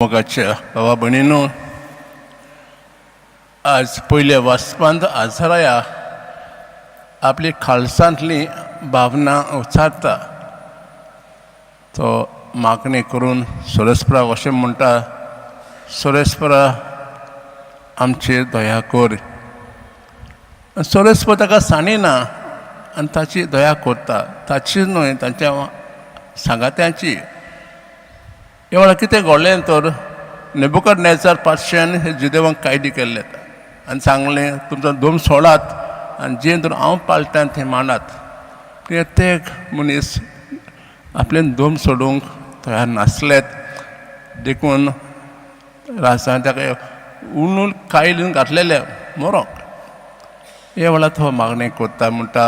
मोगाच्या बाबा भयणीनो, आज पयल्या वाचपांत आजराया आपली खालसांतली भावना उच्चारता. तो मागणी करून सोरेस्पराक अशें म्हणटा, सोरेस्परा, आमचेर दया कर. सोरेस्पर ताका सांडिना आनी ताची दया करता, ताची न्हय, तांच्या सांगात्यांची. ह्या वेळार कितें घडलें तर नेबुकदनेझर पातशान हे जुदेवांक कायदे केल्ले आनी सांगलें, तुमचो धर्म सोडात आनी जें तर हांव पाळटा तें मानात. ते मनीस आपलें धर्म सोडूंक तयार नासलेत, देखून राजान ताका उणून कायलीन घातलेलें मरोंक. हे वेळार तो मागणें करता, म्हणटा,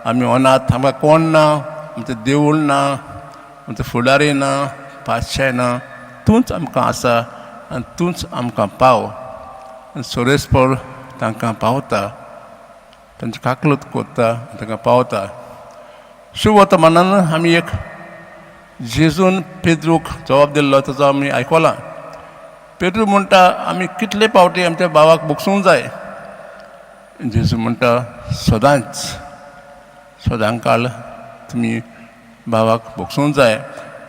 आमी अनाथ, आमकां कोण ना, आमचें देवूळ ना, आमचो फुडारी ना, पातशाय ना, तूंच आमकां आसा आनी तूंच आमकां पाव. आनी सोरेस्पर तांकां पावता, तांची काकलूत करता, तांकां पावता. शुभ वर्तमानान आमी एक जेजून पेद्रूक जबाब दिल्लो ताचो आमी आयकलां. पेद्रू म्हणटा, आमी कितले पावटी आमच्या भावाक भोगसूंक जाय? जेजू म्हणटा, सदांच, सदां काळ तुमी भावाक भोगसूंक जाय.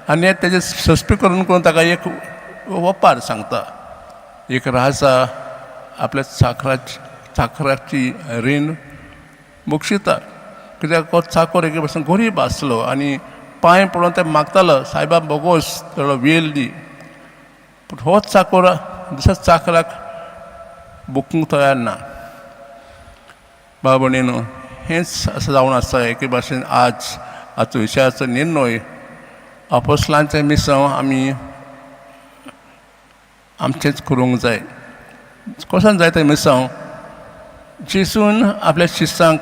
आनी तेजें स्पश्टीकरण करून ताका एक वपार सांगता. एक राजा आपल्या चाकराची रीण बक्षिता, कित्याक तो चाकोर एके भशेन गरीब आसलो आनी पांय पडून ते मागतालो, सायबा, बोगोस, थोडो वेळ दी. पूण होच चाकोर दुसऱ्या चाकराक बुकूंक तयार ना. बाबा भयणीनो, हेंच अशें जावन आसा. एके भाशेन आज आजचो विशयाचो निर्णय, आपोस्लांचें मिसांव आमी आमचेंच करूंक जाय. कशें जाय तें मिसांव? जेजून आपल्या शिसांक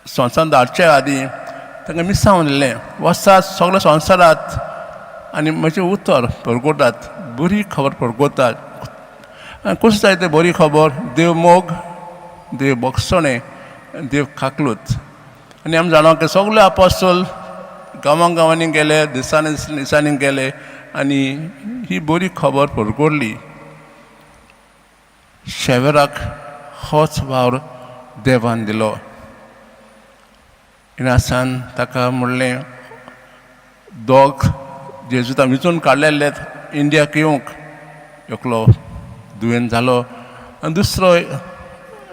संवसारांत धाडचे आदीं तांकां मिसांव दिलें, वचात सगळ्या संवसारांत आनी म्हजें उतर परगटात, बरी खबर परगटात. आनी कशें जाय तें बरी खबर? देव मोग, देव भोगसणें, देव काकलूत. आनी आमी जाणा की सगळे आपोस्तोल गांवां गांवांनी गेले, दिसांनी दिसांनी गेले आनी ही बरी खबर परगटली. शेवराक होच वावर देवान दिलो. इनासान ताका म्हणलें, दोग जेजुता विंचून काडलेले इंडियाक येवंक, एकलो दुयेंत जालो आनी दुसरो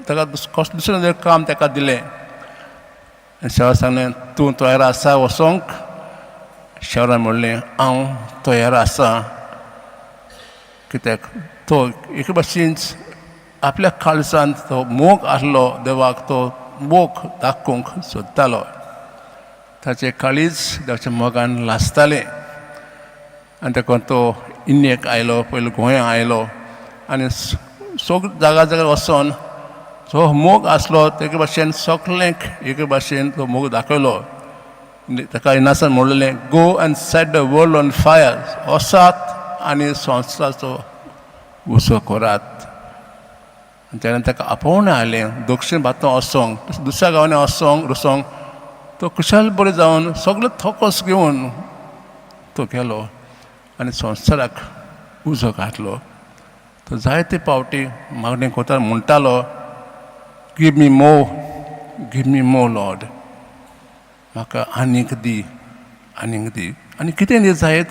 ताका दुसरें काम ताका दिलें. आनी शेवरा सांगलें, तूं तयार आसा वचोंक? शेवरान म्हणलें, हांव तयार आसा. कित्याक तो एके भाशेन आपल्या काळजांत तो मोग आसलो देवाक, तो मोग दाखोवंक सोदतालो. ताचें काळीज देवाच्या मोगान लासतालें. आनी तेका तो इंडियेक आयलो, पयलो गोंया आयलो आनी सगळे जागा जाग्यार वचोन जो मोग आसलो तेके भाशेन सगळ्यांक एके भाशेन तो मोग दाखयलो. ताका इनासान म्हणलें, "Go and set the world on fire." वचात आनी संवसाराचो उजो करात. आनी तेन्ना ताका आपोवणें आयलें दक्षीण भारतांत वचोंक, दुसऱ्या गांवांनी वचोंक वचोंक. तो खुशाल बरें जावन सगळें थोकोस घेवन तो गेलो आनी संवसाराक उजो घातलो. तो जायते पावटी मागणें करता, म्हणटालो, "Give me more, give me more, Lord." म्हाका आनीक दी, आनीक दी. आनी कितें दी जायत?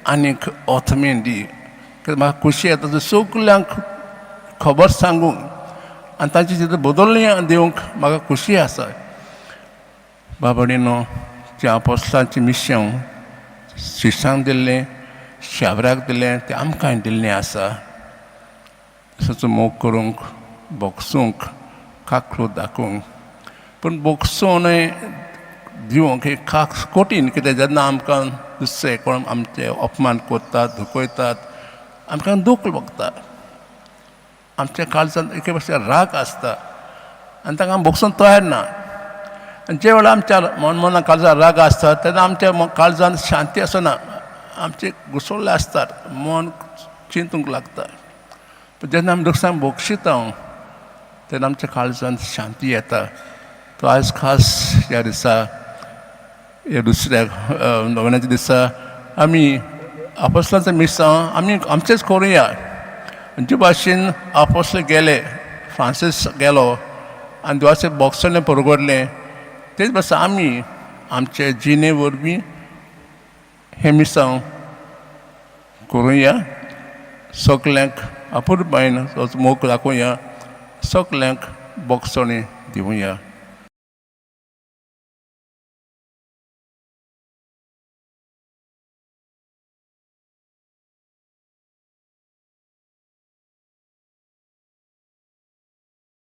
आनीक ओथमेन दी, कित्याक म्हाका खुशी येता सगल्यांक खबर सांगूंक आनी तांची तितून बदलणी दिवंक म्हाका खुशी आसा. बाबडीनो, जें आपोस्लांचें मिशंव शिशांक दिल्लें, शाबराक दिलें, तें आमकांय दिल्लें आसा. तसोच मोग करूंक, भोगसूंक, काकूळट दाखोवंक. पूण भोगसोन दिवंक हें खास कठीण, कित्याक जेन्ना आमकां दुसरे कोण आमचे अपमान करतात, दुखयतात, आमकां दूख भोगता, आमच्या काळजांत एके भाशेन राग आसता आनी तांकां भोगसूंक तयार ना. आनी जे वेळार आमच्या मना काळजांत राग आसता, तेन्ना आमच्या काळजांत शांती आसना, आमचे घुसवल्ले आसतात, मन चिंतूंक लागता. पूण जेन्ना आमी दुसऱ्यांक भोगशिता, तेन्ना आमच्या काळजांत शांती येता. तो आयज खास ह्या दिसा, ह्या दुसऱ्या नोव्हेंनाच्या दिसा आमी आपोस्लांचें मिसांव आमी आमचेंच करुया. जे भाशेन आपोस्ल गेले, फ्रांसीस गेलो आनी देवाचें भोगसणें परगटलें, तेच भाशेन आमी आमचे जिणे वरवीं हें मिसांव करुया. सगल्यांक अपुरबायेन मोग दाखोवया, सगल्यांक भोगसणें दिवया.